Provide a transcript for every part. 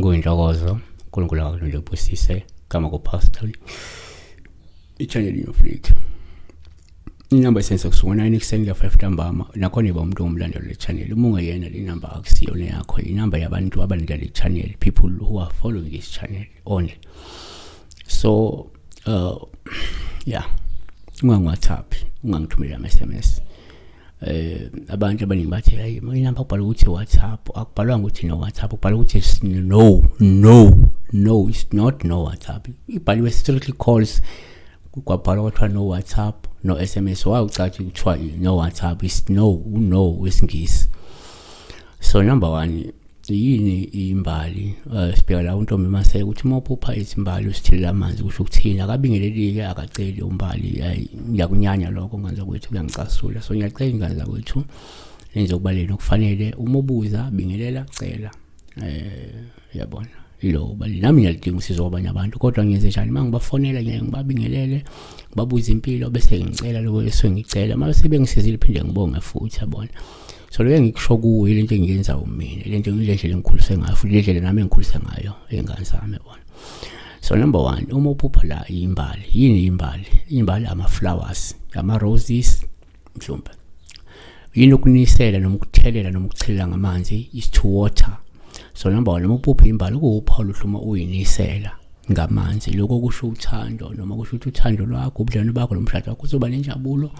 Kuyintokozo, uNkulunkulu akakulunde ubusise gama kuPastor i-channel yoflick. Inamba isenza kusuka 9 ekuseni kuya 5 ntambama. Nakhona iba umuntu ongumlandeli le channel. Uma ungeyena, le number akusiyona yakho, inamba yabantu abalandela le channel, people who are following this channel only. So yeah, ungangi-WhatsApp, ungangithumela ama-SMS. Abantu abaningi bathi, "Hayi, inamba kubhalwa ukuthi WhatsApp." Akubhalwanga ukuthi no WhatsApp, kubhalwa ukuthi no, no, no, it's not no WhatsApp. Ibhaliwe strictly calls, kwabhalwa kwathiwa no WhatsApp, no SMS. Why ucathi kuthiwa no WhatsApp? Is no, no wesingisi. So number 1, yini imbali? Sibheka la uNtombi mase ukuthi uma uphupha izimbali usithilela amanzi, kusho ukuthini? Akabingelelike, akaceli umbali. Ngiyakunyanya lokho, ngane zakwethu, kuyangicasula. So ngiyacela, ingane zakwethu, nenze okubaleni okufanele. Uma ubuza, bingelela, cela. Yabona, ilo bali nami ngiyalidinga usizo kwabanye abantu, kodwa ngiyenze njani? Uma ngibafonela, ngiyaye ngibabingelele, ngibabuza impilo, bese ngicela lokho esuke ngicela. Uma sebengisizile, phinde ngibonge futhi, yabona. So lo engikusho kuwe, lento engiyenzayo mina, lento ngile ndlela engikhulise ngayo, futhi le ndlela nami engikhulise ngayo ey'ngane zami, yabona. So number 1, uma uphupha la imbali, yini imbali? Imbali ama-flowers, ama-roses mhlawumbe. Yini ukunisela noma ukuthelela noma ukuchelela ngamanzi? Is to water. So number 1, uma uphupha imbali, kuwuphawu oluhle uma uyinisela ngamanzi. Lokho kusho uthando, noma kusho ukuthi uthando lwakho, ubudlelwano bakho nomshado wakho uzoba nenjabulo,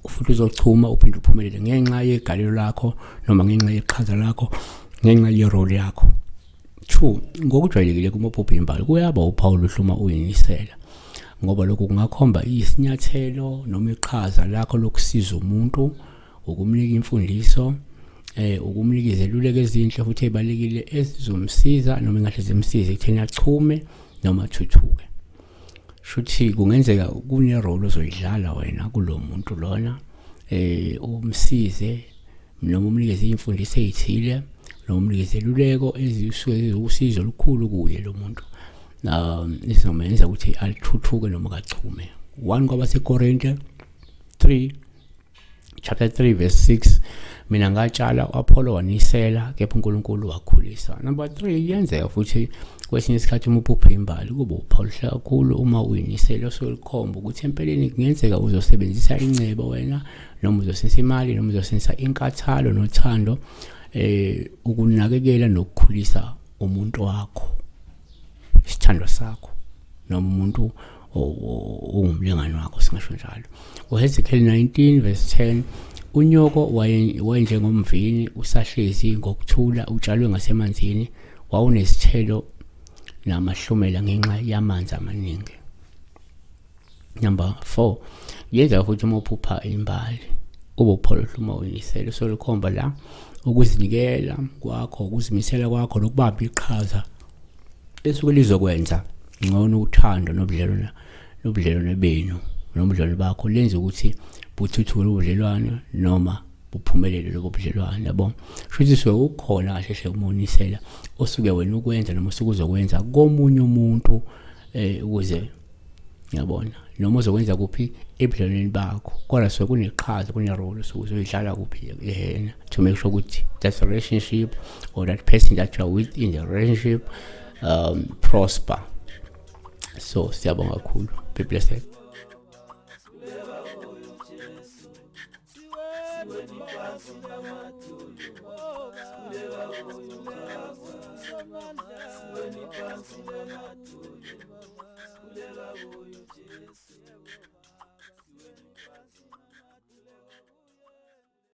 futhi uzochuma, uphinde uphumelele ngenxa yegalelo lakho noma ngenxa yeqhaza lakho, ngenxa yerole yakho. 2, ngokujwayelekile kuma uphupha imbali, kuyaba uphawu oluhle uma uyinisela, ngoba lokho kungakhomba isinyathelo noma iqhaza lakho lokusiza umuntu, ukumnika imfundiso, ukumnika izeluleko ezinhle futhi ezibalekile ezizomsiza noma engahle zimsize ekutheni achume noma athuthuke. Shuthi kungenzeka kune role ozoyidlala wena kulo muntu lona, umsize noma umnikeze imfundiso ezithile noma umnikeze eluleko ezisuke ziwusizo olukhulu kuye lo muntu, izomenza ukuthi alithuthuke noma kachume. 1 kwabaseKorinte 3, chapter 3 verse 6: "Mina ngatshala, uApollo wanisela, kepha uNkulunkulu wakhulisa." Number 3, iyenzeka futhi kwesinye isikhathi uma uphupha imbali, kube uphawu oluhle kakhulu uma uyinisela, osuke ukuthi empeleni kungenzeka uzosebenzisa incebo wena, noma uzosebenzisa imali, noma uzosebenzisa inkathalo nothando ukunakekela nokukhulisa umuntu wakho, isithandwa sakho, noma umuntu ongumlingani wakho, singasho njalo. UHezekiel 19 verse 10: "Unyoko wayenjengomvini usahlezi ngokuthula, utshalwe ngasemanzini, wawunesithelo namahlumela ngenxa yamanzi amaningi." Number 4, yenza futhi uma uphupha imbali, kube uphawu uma uyinisela, so likhomba la ukuzinikela kwakho, ukuzimisela kwakho nokubamba iqhaza esuke lizokwenza ngcono uthando nobudlelwano benu nobudlelwano bakho, lenze ukuthi buthuthuke ubudlelwano noma buphumelele lobo budlelwano, yabo. Shuthi suke kukhona kahle hle umunisela osuke wena ukwenza noma usuke uzokwenza komunye umuntu, ukuze, ngiyabona, noma uzokwenza kuphi ebudlelwaneni bakho, kodwa suke kuneqhaza, kune-role osuke uzoyidlala kuphi yena to make sure ukuthi that relationship or that person that you are with in the relationship prosper. So siyabonga kakhulu, be blessed. Siweni phansi namadolo, sikhuleka kuye uJesu.